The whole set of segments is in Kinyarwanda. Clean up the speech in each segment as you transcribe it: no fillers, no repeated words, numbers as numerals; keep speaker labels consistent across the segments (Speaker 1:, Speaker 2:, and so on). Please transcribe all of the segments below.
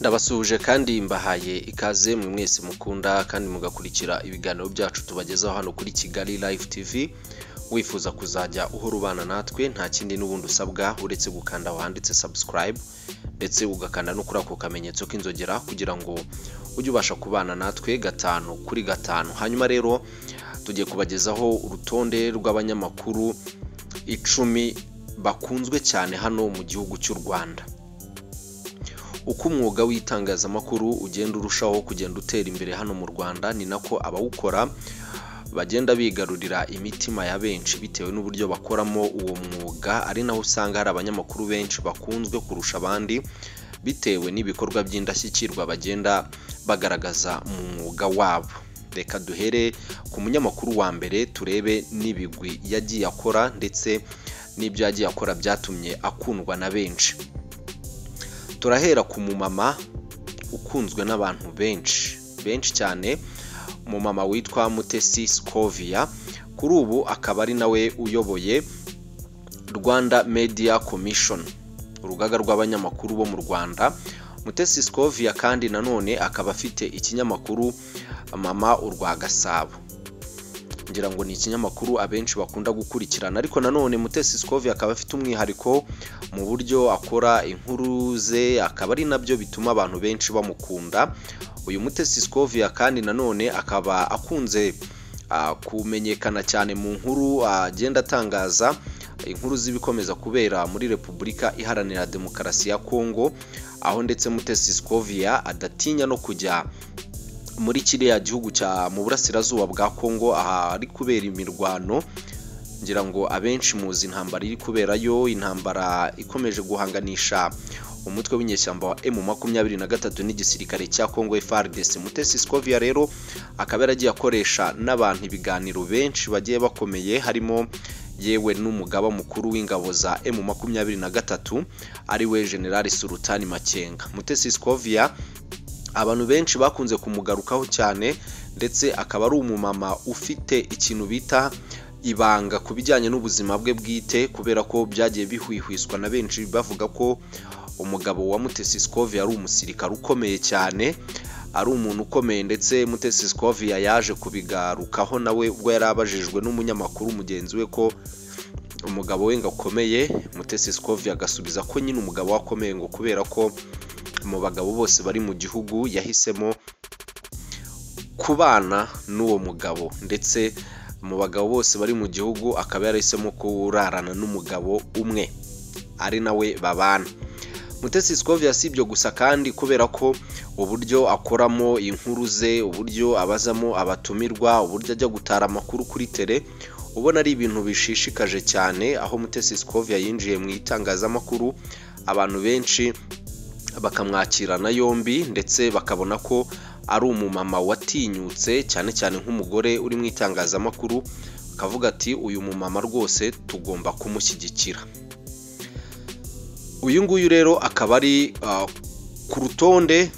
Speaker 1: Ndabasuhuje kandi mbahaye ikaze mwe mwese mukunda kandi mugakurikira ibiganiro byacu tubagezaho hano kuri Kigali Live TV. Wifuza kuzajya uhora ubana natwe, nta kindi n'ubundi usabwa uretse gukanda aho handitse subscribe, ndetse ugakanda no kuri ako kamenyetso k'inzogera kugira ngo ujye ubasha kubana natwe 5 kuri 5. Hanyuma rero tugiye kubagezaho urutonde rw'abanyamakuru 10 bakunzwe cyane hano mu gihugu cy'u Rwanda. Uko umwuga w'itangazamakuru ugenda urushaho kugenda utera imbere hano mu Rwanda, ni nako abawukora bagenda bigarurira imitima ya benshi bitewe n'uburyo bakoramo uwo mwuga, ari naho usanga hari abanyamakuru benshi bakunzwe kurusha abandi bitewe n'ibikorwa by'indashyikirwa bagenda bagaragaza mu mwuga wabo. Reka duhere ku munyamakuru wa mbere turebe n'ibigwi yagiye akora ndetse n'ibyo yagiye akora byatumye akundwa na benshi. Turahera ku mumama ukunzwe n'abantu benshi benshi cyane, umumama witwa Mutesi Scovia, kuri ubu akaba ari nawe uyoboye Rwanda Media Commission, urugaga rw'abanyamakuru bo mu Rwanda. Mutesi Scovia kandi nanone akaba afite ikinyamakuru Mama Urwa Gasabo, ngira ngo ni ikinyamakuru abenshi bakunda gukurikirana. Ariko nanone Mutesi Scovia akaba afite umwihariko mu buryo akora inkuru ze, akaba ari nabyo bituma abantu benshi bamukunda. Uyu Mutesi Scovia kandi nanone akaba akunze kumenyekana cyane mu nkuru agenda atangaza, inkuru z'ibikomeza kubera muri Repubulika Iharanira Demokarasi ya Kongo, aho ndetse Mutesi Scovia adatinya no kujya muri kiriya gihugu cya mu burasirazuba bwa Kongo ahari kubera imirwano. Ngira ngo abenshi muzi intambara iri kuberayo, intambara ikomeje guhanganisha umutwe w'inyeshyamba wa M23 n'igisirikare cya Kongo FARDC. Mutesi Scovia rero akaba yaragiye akoresha n'abantu ibiganiro benshi bagiye bakomeye, harimo yewe n'umugaba mukuru w'ingabo za M23 ari we General Sultani Makenga. Mutesi Scovia abantu benshi bakunze kumugarukaho cyane, ndetse akaba ari umumama ufite ikintu bita ibanga ku bijyanye n'ubuzima bwe bwite, kubera ko byagiye bihwihwiswa na benshi bavuga ko umugabo wa Mutesi Scovia ari umusirikare ukomeye cyane, ari umuntu ukomeye. Ndetse Mutesi Scovia yaje kubigarukaho nawe ubwo yari abajijwe n'umunyamakuru mugenzi we ko umugabo we ngo akomeye, Mutesi Scovia agasubiza ko nyine umugabo we akomeye ngo kubera ko mu bagabo bose bari mu gihugu yahisemo kubana n'uwo mugabo, ndetse mu bagabo bose bari mu gihugu akaba yarahisemo kurarana n'umugabo umwe ari nawe babana. Mutesi Scovia si ibyo gusa kandi, kubera ko uburyo akoramo inkuru ze, uburyo abazamo abatumirwa, uburyo ajya gutara amakuru kuri tele, ubona ari ibintu bishishikaje cyane. Aho Mutesi Scovia yinjiye mu itangazamakuru abantu benshi bakamwakirana yombi, ndetse bakabona ko ari umumama watinyutse cyane cyane nk'umugore uri mu itangazamakuru, akavuga ati uyu mumama rwose tugomba kumushyigikira. Uyu nguyu rero akaba ari ku rutonde,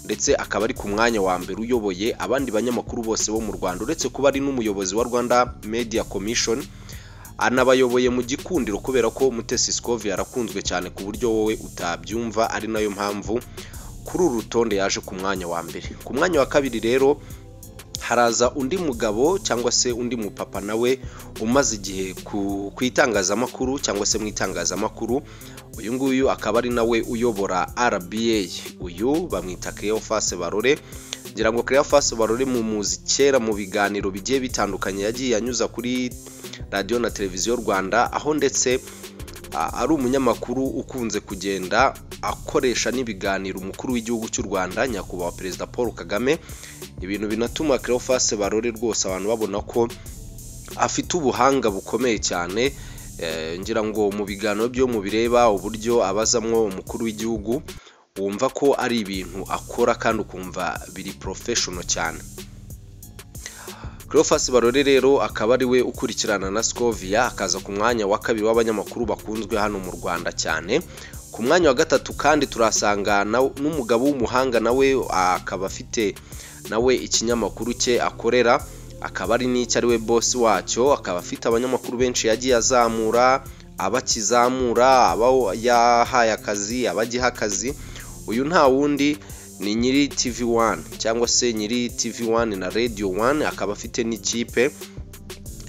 Speaker 1: ndetse akaba ari ku mwanya wa mbere uyoboye abandi banyamakuru bose bo mu Rwanda, uretse kuba ari n'umuyobozi wa Rwanda Media Commission, anabayoboye mu gikundiro, kubera ko Mutesi Scovia arakunzwe cyane ku buryo wowe utabyumva, ari nayo mpamvu kuri uru rutonde yaje ku mwanya wa mbere. Ku mwanya wa kabiri rero haraza undi mugabo cyangwa se undi mupapa nawe umaze igihe ku itangazamakuru cyangwa se mu itangazamakuru. Uyu nguyu akaba ari nawe uyobora RBA, uyu bamwita Cleophas Barore. Ngira ngo Cleophas Barore mumuzi kera mu biganiro bigiye bitandukanye yagiye anyuza kuri radio na televiziyo Rwanda, aho ndetse ari umunyamakuru ukunze kugenda akoresha n'ibiganiro umukuru w'igihugu cy'u Rwanda nyakubahwa Perezida Paul Kagame, ibintu binatuma Cleophas Barore rwose abantu babona ko afite ubuhanga bukomeye cyane. Ngira ngo mu biganiro byo mubireba uburyo abazamwo umukuru w'igihugu, wumva ko ari ibintu akora kandi ukumva biri professional cyane. Cleophas Barore rero akaba ari we ukurikirana na Scovia, akaza ku mwanya wa kabiri w'abanyamakuru bakunzwe hano mu Rwanda cyane. Ku mwanya wa gatatu kandi turasanga n'umugabo w'umuhanga nawe akaba afite nawe ikinyamakuru cye akorera, akaba ari n'icyo ari we boss wacyo, akaba afite abanyamakuru benshi yagiye azamura, abakizamura, abo yahaye akazi, abagiha akazi. Uyu nta wundi ni nyiri TV1 cyangwa se nyiri TV1 na Radio 1, akaba afite n'ikipe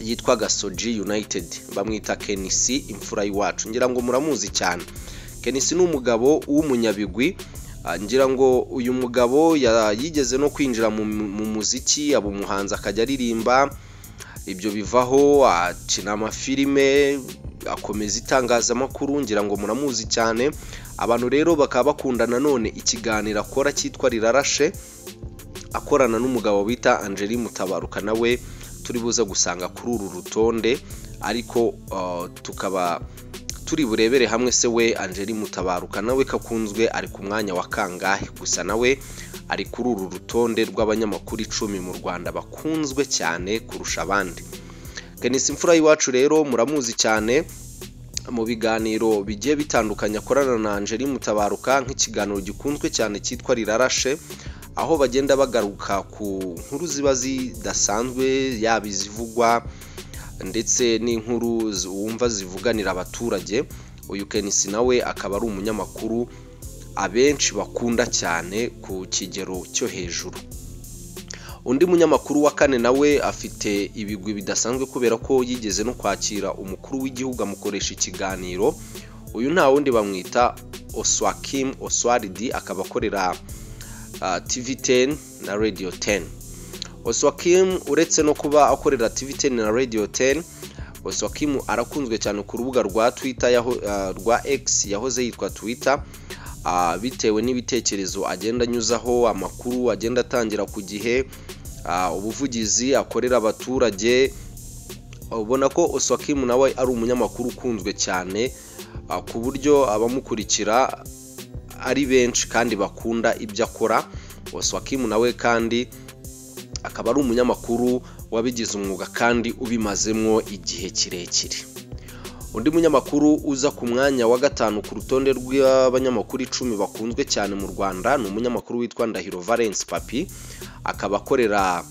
Speaker 1: yitwa Gasogi United, bamwita Kenisi Imfura y'iwacu. Ngira ngo muramuzi cyane. Kenisi ni umugabo w'umunyabigwi. Ngira ngo uyu mugabo yigeze no kwinjira mu muziki, aba umuhanzi akajya aririmba, ibyo bivaho akina amafilime, akomeza itangazamakuru. Ngira ngo muramuzi cyane. Abantu rero bakaba bakunda nanone ikiganiro akora cyitwa Rirarashe, akorana n'umugabo bita Angeli Mutabaruka, nawe turi buze gusanga kuri uru rutonde, ariko tukaba turi burebere hamwe se we Angeli Mutabaruka nawe kakunzwe ari ku mwanya wa kangahe. Gusa nawe ari kuri uru rutonde rw'abanyamakuru 10 mu Rwanda bakunzwe cyane kurusha abandi. Kenisi Imfura y'iwacu rero muramuzi cyane mu biganiro bigiye bitandukanye akorana na Angeli Mutabaruka, nk'ikiganiro gikunzwe cyane cyitwa Rirarashe, aho bagenda bagaruka ku nkuru ziba zidasanzwe, yaba izivugwa ndetse n'inkuru wumva zivuganira abaturage. Uyu Kenisi nawe akaba ari umunyamakuru abenshi bakunda cyane ku kigero cyo hejuru. Undi munyamakuru wa kane nawe afite ibigwi bidasanzwe kubera ko yigeze no kwakira umukuru w'igihugu amukoresha ikiganiro. Uyu nta wundi bamwita Oswakim Oswaridi, akaba akorera TV10 na Radio 10. Oswakim uretse no kuba akorera TV10 na Radio 10, Oswakim arakunzwe cyane ku rubuga rwa Twitter, rwa X yahoze yitwa Twitter, bitewe n'ibitekerezo agenda anyuzaho, amakuru agenda atangira ku gihe, ubuvugizi akorera abaturage. Ubona ko Oswakim nawe ari umunyamakuru ukunzwe cyane, ku buryo abamukurikira ari benshi kandi bakunda ibyo akora. Oswakim nawe kandi akaba ari umunyamakuru wabigize umwuga kandi ubimazemo igihe kirekire. Undi munyamakuru uza ku mwanya wa 5 ku rutonde rw'abanyamakuru 10 bakunzwe cyane mu Rwanda ni umunyamakuru witwa Ndahiro Valence Papi, akaba akorera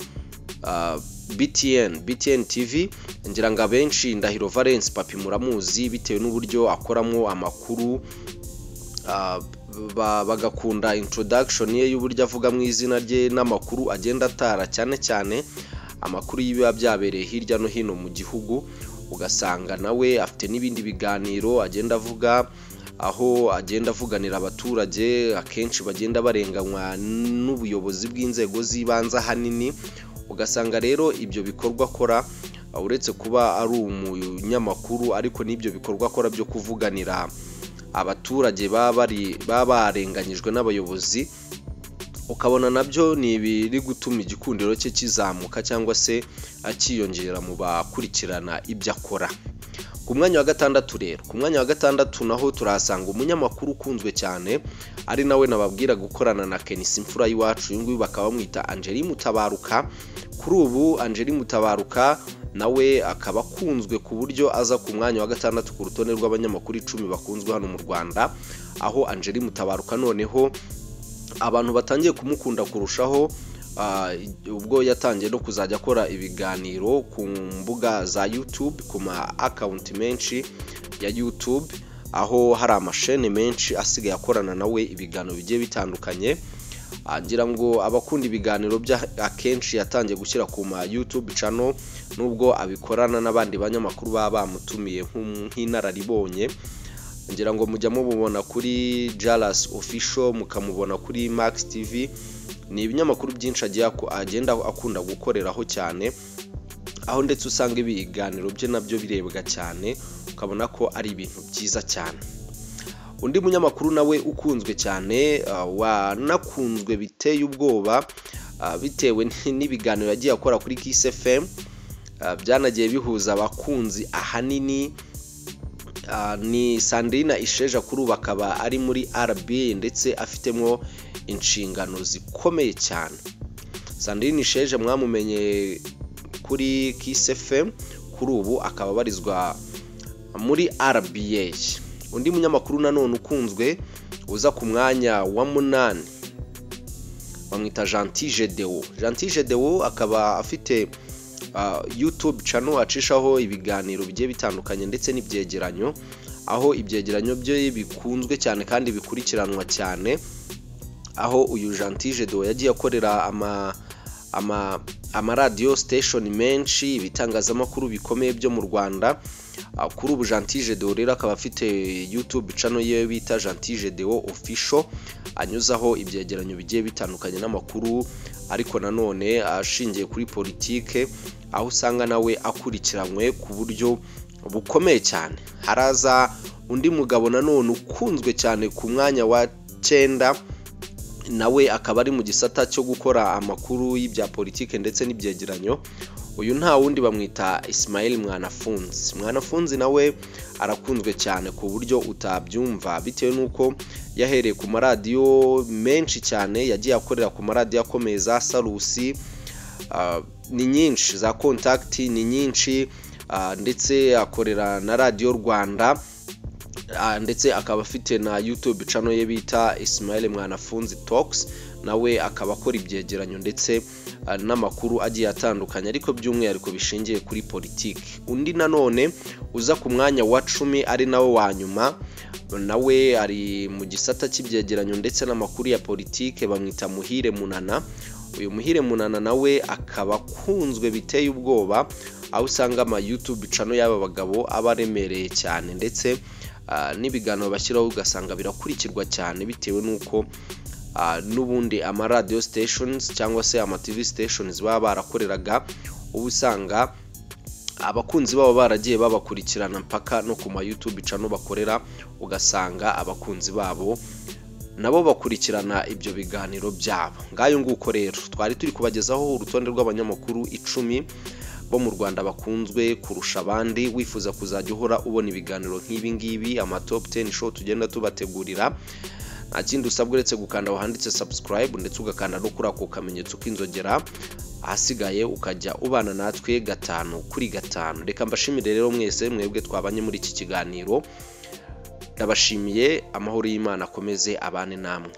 Speaker 1: BTN TV. Ngira ngo abenshi Ndahiro Valence Papi muramuzi bitewe n'uburyo akoramo amakuru, bagakunda introduction ye y'uburyo avuga mu izina rye n'amakuru agenda atara, cyane cyane amakuru y'ibiba byabereye hirya no hino mu gihugu. Ugasanga nawe afite n'ibindi biganiro agenda avuga, aho agenda avuganira abaturage akenshi bagenda barenganywa n'ubuyobozi bw'inzego z'ibanze ahanini. Ugasanga rero ibyo bikorwa akora, uretse kuba ari umunyamakuru, ariko n'ibyo bikorwa akora byo kuvuganira abaturage baba barenganyijwe n'abayobozi, ukabona nabyo ni ibiri gutuma igikundiro cye kizamuka cyangwa se akiyongera mu bakurikirana ibyo akora. Ku mwanya wa 6 rero, ku mwanya wa 6 naho turahasanga umunyamakuru ukunzwe cyane, ari nawe nababwira gukorana na Kenisi Imfura y'iwacu. Uyu nguyu bakaba bamwita Angeli Mutabaruka. Kuri ubu Angeli Mutabaruka nawe akaba akunzwe ku buryo aza ku mwanya wa 6 ku rutonde rw'abanyamakuru 10 bakunzwe hano mu Rwanda, aho Angeli Mutabaruka noneho abantu batangiye kumukunda kurushaho ubwo yatangiye no kuzajya akora ibiganiro ku mbuga za YouTube, ku ma account menshi ya YouTube, aho hari amashene menshi asigaye akorana nawe ibiganiro bigiye bitandukanye. Ngira ngo abakunda ibiganiro bya akenshi yatangiye gushyira ku ma YouTube channel, nubwo abikorana n'abandi banyamakuru baba bamutumiye nk'inararibonye. Ngira ngo mujya mubona kuri Jalas Official, mukamubona kuri Max TV. Ni ibinyamakuru byinshi agenda akunda gukoreraho cyane, aho ndetse usanga ibiganiro bye nabyo birebwa cyane, ukabona ko ari ibintu byiza cyane. Undi munyamakuru nawe ukunzwe cyane, wanakunzwe biteye ubwoba bitewe n'ibiganiro yagiye akora kuri Kiss FM, byanagiye bihuza abakunzi ahanini, ni Sandrine Isheja. Kuri ubu akaba ari muri RBA ndetse afitemo inshingano zikomeye cyane. Sandrine Isheja mwamumenye kuri Kiss FM, kuri ubu akaba abarizwa muri RBA. Undi munyamakuru nanone ukunzwe uza ku mwanya wa 8 bamwita Gentil Gedeon. Gentil Gedeon akaba afite YouTube channel acishaho ibiganiro bigiye bitandukanye ndetse n'ibyegeranyo, aho ibyegeranyo bye bikunzwe cyane kandi bikurikiranwa cyane. Aho uyu Gentil Gedeon yagiye akorera amaradiyo station menshi, ibitangazamakuru bikomeye byo mu Rwanda. Kuri ubu Gentil Gedeon rero akaba afite YouTube channel ye bita Gentil Gedeon Official, anyuzaho ibyegeranyo bigiye bitandukanye n'amakuru, ariko nanone ashingiye kuri politike, aho usanga nawe akurikiranywe ku buryo bukomeye cyane. Haraza undi mugabo nanone ukunzwe cyane ku mwanya wa 9, nawe akaba ari mu gisata cyo gukora amakuru y'ibya politike ndetse n'ibyegeranyo. Uyu nta wundi, bamwita Ismail Mwanafunzi. Mwanafunzi nawe arakunzwe cyane ku buryo utabyumva, bitewe n'uko yahereye ku maradiyo menshi cyane, yagiye akorera ku maradiyo akomeye, za Salusi ni nyinshi, za Contact ni nyinshi, ndetse akorera na Radiyo Rwanda, ndetse akaba afite na YouTube channel ye bita Ismail Mwanafunzi Talks. Nawe akaba akora ibyegeranyo ndetse n'amakuru agiye atandukanye, ariko by'umwihariko bishingiye kuri politiki. Undi nanone uza ku mwanya wa 10, ari nawe wa nyuma, nawe ari mu gisata cy'ibyegeranyo ndetse n'amakuru ya politike, bamwita Muhire Munana. Uyu Muhire Munana nawe akaba akunzwe biteye ubwoba, aho usanga ama YouTube channel y'aba bagabo aba aremereye cyane, ndetse n'ibiganiro bashyiraho ugasanga birakurikirwa cyane, bitewe n'uko n'ubundi ama radio stations cyangwa se ama TV stations baba barakoreraga, uba usanga abakunzi babo baragiye babakurikirana mpaka no ku ma YouTube channel bakorera, ugasanga abakunzi babo nabo bakurikirana ibyo biganiro byabo. Ngayo nguko rero, twari turi kubagezaho urutonde rw'abanyamakuru 10 bo mu Rwanda bakunzwe kurusha abandi. Wifuza kuzajya uhora ubona ibiganiro nk'ibi ngibi, ama top 10 show tugenda tubategurira, nta kindi usabwa uretse gukanda aho handitse subscribe, ndetse ugakanda no kuri ako kamenyetso k'inzogera, ahasigaye ukajya ubana natwe 5 kuri 5. Reka mbashimire rero mwese mwebwe twabanye muri iki kiganiro, ndabashimiye. Amahoro y'Imana akomeze abane namwe.